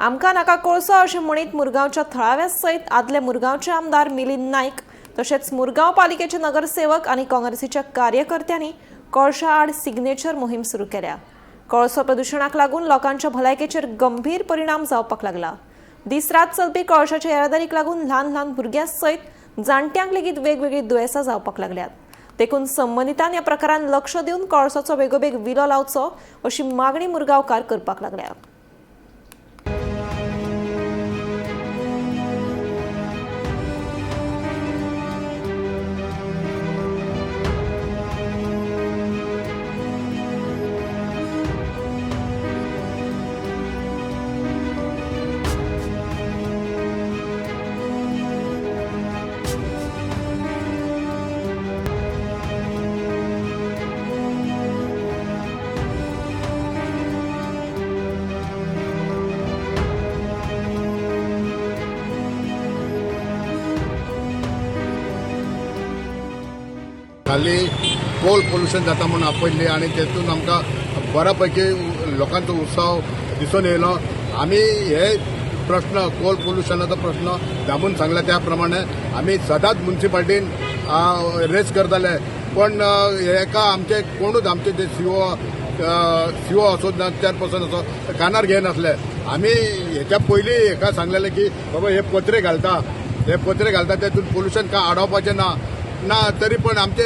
आमकां नाका कोळसो अशें म्हणीत मुरगांवच्या थळाव्या सयत आदले मुरगांवचे आमदार मिलिंद नायक तशेंच मुरगांव पालिकेचे नगरसेवक आनी काँग्रेसीच्या कार्यकर्त्यांनी कोळशा आड सिग्नेचर मोहीम सुरू केल्या. कोळसो प्रदुशणाक लागून लोकांच्या भलायकेचेर गंभीर परिणाम जावपाक लागला. दीस रात चलपी कोळशाच्या येरादारीक लागून ल्हान ल्हान भुरग्यां सयत जाणट्यांक लेगीत वेगवेगळी दुयेंसां जावपाक लागल्यात. देखून संबंदितान ह्या प्रकारान लक्ष दिवन कोळसाचो बेगोबेग विलो लावचो अशी मागणी मुरगांवकार करपाक लागल्या. खाली कोल पोल्युशन जाता म्हणून आपयल्ली आनी तेतून आमकां बऱ्या पैकी लोकांचो उत्साह दिसून येयलो. आमी हे प्रश्न कोल पोल्युशनाचो प्रश्न दामून सांगला त्या प्रमाणे आमी सदांच मुन्सिपाल्टीन रेस करताले, पण हेका आमचे कोणूच आमचे जे सीओ असो ना चेअरपर्सन असो कानार घेयनासले. आमी हेच्या पयलीं हेका सांगलेलें की बाबा हे पत्रे घालता, हे पत्रे घालता तेतून पोल्युशन काय आडावपाचें ना ना, तरी पण आमचे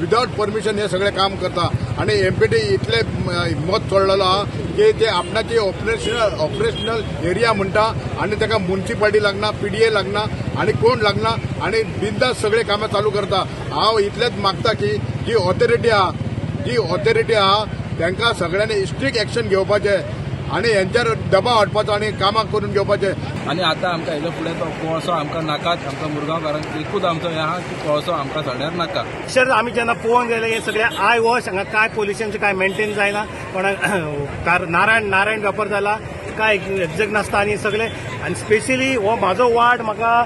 विदाउट परमिशन हे सगळे काम करता. आणि एमपीटी इतले हिम्मत चोडलेलो आहा की ते आपणाची ऑपरेशनल एरिया म्हणटा आनी ताका मुन्सिपाल्टी लागना, पीडीए लागना आनी कोण लागना आनी बिंदास सगळे कामां चालू करता. हांव इतलेंच मागता की जी ऑथॉरिटी आहा तांकां सगळ्यांनी स्ट्रिक्ट एक्शन घेवपाचें आनी हेंचेर दबाव हाडपाचो आनी कामां करून घेवपाचें. आनी आतां आमकां हेज्या फुडें तो कोळसो आमकां नाकाच. आमकां मुरगांवकारांक एकूच आमचो हें आहा की कोळसो आमकां सड्यार नाका. सर आमी जेन्ना पळोवंक गेले हे सगळे I wash हांगा काय पोल्युशनचें काय मेंटेन जायना, कोणाक नारायण वेपार जाला काय एग्जेक्ट नासता आनी सगळे. आनी स्पेशली हो म्हाजो वार्ड म्हाका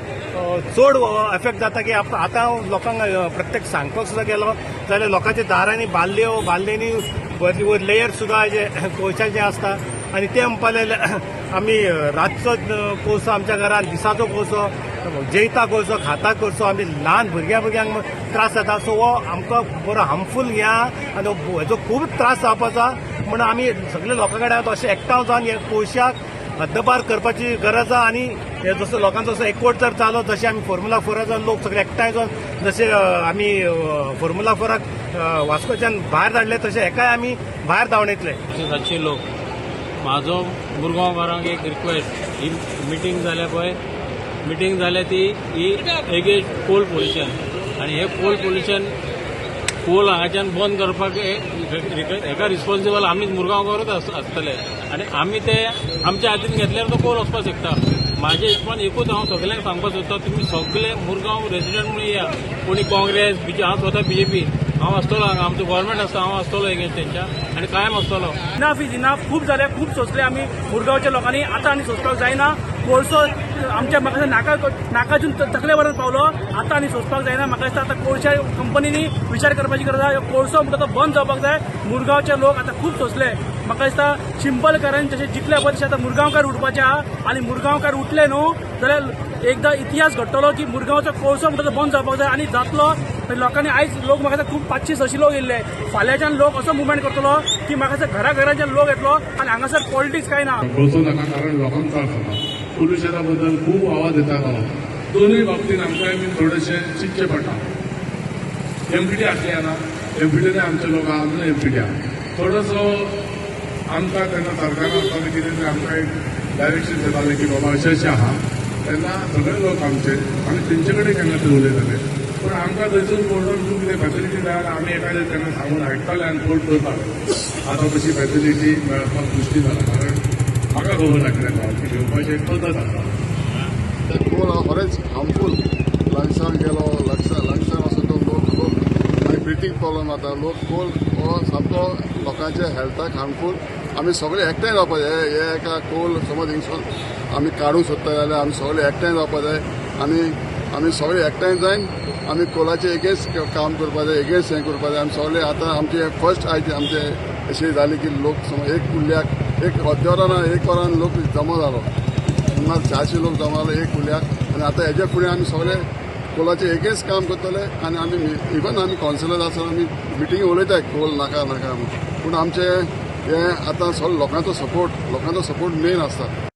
चड एफेक्ट जाता की आतां लोकांक प्रत्येक सांगपाक सुद्दां गेलो जाल्यार लोकांच्या दारांनी बाल्ल्यो बाल्ल्यांनी वयर लेयर सुद्दां जे कोळशाचें आसता आनी ते म्हणपाक लागले आमी रातचो कोळसो आमच्या घरान, दिसाचो कोळसो, जेयता कोळसो, खाता कोळसो, आमी ल्हान भुरग्यां भुरग्यांक त्रास जाता. सो हो आमकां बरो हार्मफूल हें आहा आनी हेजो खूब त्रास जावपाचो आहा. म्हणून आमी सगळे लोकां कडेन अशें एकठांय जावन हे कोळशाक हद्दपार करपाची गरज आहा. आनी हे जसो लोकांचो असो एकवट जर जालो, जशें आमी फॉर्मुला 4 जावन लोक सगळे एकठांय जावन जशे आमी फॉर्मुला 4 वास्कोच्यान भायर धाडले तशें हेकाय आमी भायर धांवणयतले. 700 लोक म्हाजो मुरगांवकारांक एक रिक्वेस्ट, ही मिटींग जाल्या पळय, मिटींग जाल्या ती ही एगेन्स्ट कोल पोल्युशन आनी हे कोल पोल्युशन कोल हांगाच्यान बंद करपाक हेका रिस्पॉन्सिबल आमीच मुरगांवकारूच आसतले आनी आमी ते आमच्या हातीन घेतल्यार तो कोल वचपाक शकता. म्हाज्या हिशोबान एकूच हांव सगल्यांक सांगपाक सोदता, तुमी सगळे मुरगांव रेसिडंट म्हणून येया, कोणी काँग्रेस हांव स्वता बीजेपी हांव आसतलो हांगा, आमचो गव्हर्मेंट आसता, हांव आसतलो एगेन्स्ट तेंच्या आनी कायम आसतलो. इनाफ is enough, खूब जालें, खूब सोंसलें आमी मुरगांवच्या लोकांनी, आतां आनी सोंसपाक जायना. कोळसो आमच्या म्हाका नाकाजून तकले वरून पावलो, आतां आनी सोंसपाक जायना. म्हाका दिसता आतां कोळशा कंपनींनी विचार करपाची गरज आसा, कोळसो म्हणटा तो बंद जावपाक जाय. मुरगांवचे लोक आतां खूब सोंसले. म्हाका दिसता चिंबलकारान जशें जिखले पळय तशें आतां मुरगांवकार उठपाचे आहा आनी मुरगांवकार उठले न्हू जाल्यार एकदां इतिहास घडटलो की मुरगांवचो कोळसो म्हणटा तो बंद जावपाक जाय आनी जातलो. लोकांनी आयज लोक म्हाका खूब 500-600 लोक येयल्ले, फाल्यांच्यान लोक असो मुवमेंट करतलो की म्हाका दिसता घरा घरांच्यान लोक येतलो आनी हांगासर पॉलिटिक्स काय ना. कोळसो नाका कारण लोकांक त्रास जाता, पोल्युशना बद्दल खूब आवाज येता गांवांत. दोनूय बाबतींत आमकां बी थोडेशें चिंतचें पडटा. एमपीटी आसली ना, एमपीटीन आमचे लोक आहा, एमपीटी आहा थोडोसो आमकां तेन्ना सरकारान आसतालें कितें आमकां एक डायरेक्शन दितालें की बाबा अशें अशें आहा, तेन्ना सगळे लोक आमचे आमी तेंचे कडेन केन्ना ते उलयताले. पूण आमकां थंयसून बोर्डान खूब कितें फॅसिलिटी जाय जाल्यार आमी एखादें तेन्ना सांगून हाडटाले आनी बोर्ड करताले. आतां तशी फॅसिलिटी मेळपाक मुश्कील जाला, कारण म्हाका खबर नाशिल्लें की घेवपाची एक पद्दत आसा. कोल खरेंच हार्मफूल, लंग्सान गेलो, लंग्सान वचून तो लोक खूब मागीर ब्रिथींग प्रॉब्लम जाता. लोक कोल हो सामको लोकांच्या हेल्थाक हार्मफूल. आमी सगळे एकठांय जावपाक जाय. हे एका कोल समज हिंगसून आमी काडूंक सोदता जाल्यार आमी सगळे एकठांय जावपाक जाय आनी आमी सगळे एकठांय जायन आमी कोलाचे एगेन्स्ट काम करपाक जाय, एगेन्स्ट हें करपाक जाय. आमी सगळे आतां आमचे फर्स्ट आयज आमचे अशें जालें की लोक समज एक उरल्याक एक अर्द्या वरान एक वरान लोक जमा जालो, सुमार 400 लोक जमा जालो एक उल्याक. आनी आतां हेजे फुडें आमी सगळे कोलाचें एगेन्स्ट काम करतले आनी आमी इवन आमी कावन्सिलर आसतना आमी मिटिंगी उलयताय कोल नाका नाका म्हणून, पूण आमचे हे आतां सगळे लोकांचो सपोर्ट मेन आसता.